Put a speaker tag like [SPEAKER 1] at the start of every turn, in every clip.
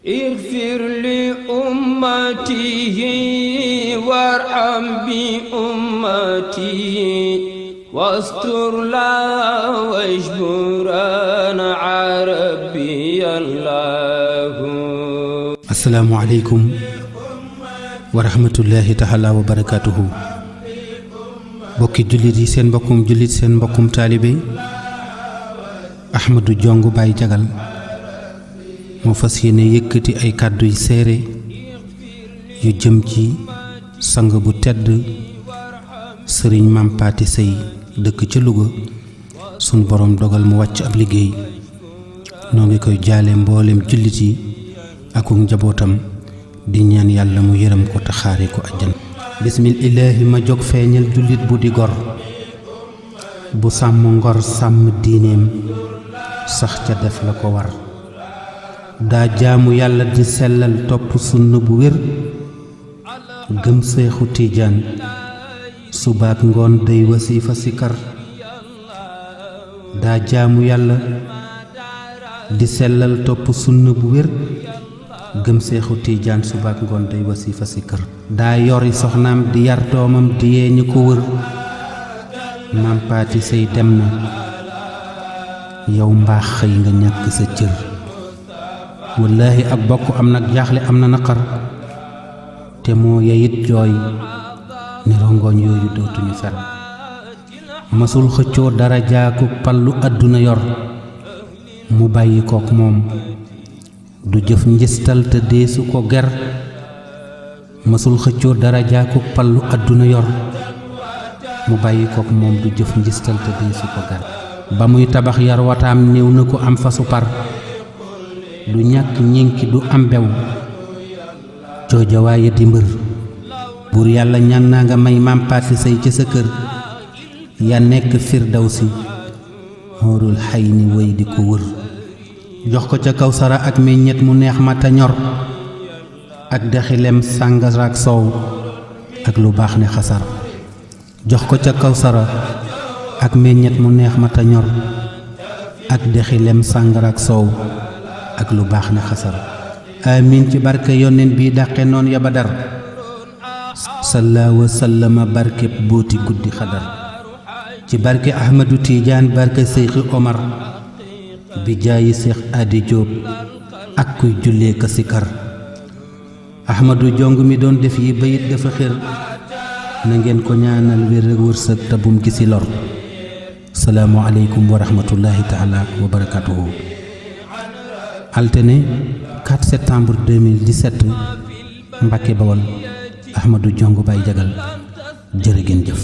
[SPEAKER 1] اغفر لأمته وارحم بأمته واستر لا واجبرنا عربي الله.
[SPEAKER 2] السلام عليكم ورحمة الله تعالى وبركاته. bokki jullit yi seen mbokkum jullit seen mbokkum taalibe Ahmadou Diongue Baye Diagal moo fas yéene yëkkati ay kàddu yu seere yu jëm ci sang bu tedd sëriñ Mame Pathé Seye dëkk ca Louga sun borom dogal mu wàcc ab liggéey noo ngi koy jaale mboolem jullit yi ak njabootam di ñaan yàlla mu yërëm ko te xaare ko àjjana. bismillaahi ma jóg feeñal jullit bu di gor bu sàmm ngor sàmm diineem sax ca def la ko war daa jaamu yàlla di sellal topp sunna bu wér gëm seexu tiijaan subaak ngoon day wasifa sikar daa jaamu yàlla di sellal topp sunna bu wér gëm seexu tiijaan subaak ngoon day wasifa sikar daa yori soxnaam di yar doomam di yee ñi ko wër Mame Pathé Seye dem na yow mbaax xëy nga ñàkk sa cër wallaahi ak bokk am nag jaaxle am na naqar te moo yeyit jooy ni rongoñ yooyu dootuñu fer masul xëccoo dara jaaku pallu àdduna yor mu bàyyi kook moom du jëf njistal te deesu ko ger masul xëccoo dara jaaku pallu àdduna yor mu bàyyi kook moom du jëf njistal te deesu ko ger ba muy tabax yar wataam néew na ko am fasu par du ñàkk ñénki du am bew jooja waaye di mbër buur yàlla ñaan naa nga may Mame Pathé Seye ca sa kër ya nekk firdawsi xoorul xay ni wéy di ko wër jox ko ca kawsara ak meññet mu neex ma te ñor ak dexilem sàngara ak soow ak lu baax ne xasar jox ko ca kawsara ak meññet mu neex ma te ñor ak dexilem sàngara ak soow ak lu baax ne xasar amin ci barke yónneen bii dàqe noon ya Badar salla wa sallama barkeb booti guddi xadar ci barke Ahmadou Tidiane barke Seyxi Omar bi jaayi Seex Adi Jóob ak kuy jullee ka sikar Ahmadou Diongue mi doon def yi bayit dafa xër na ngeen ko ñaanal wér ak wërsëg te bum gisi lor salaamu aleykum wa rahmatullahi taala wa barakatuhu. altine 4 septembre 2017 Mbàkke Bawol Ahmadou Diongue Baye Diagal jërë ngeen jëf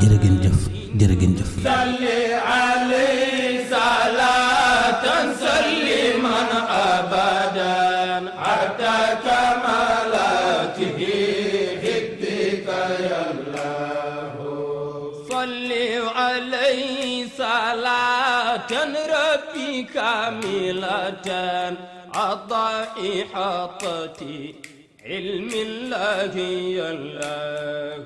[SPEAKER 2] jërë ngeen jëf jërë ngeen jëf.
[SPEAKER 1] salli alayhi salaatan salliman abadan hatta kamalatihi hibbika yallahu. salli alayhi salaatan rabbi kamilatan عضائحة علم الله يالله.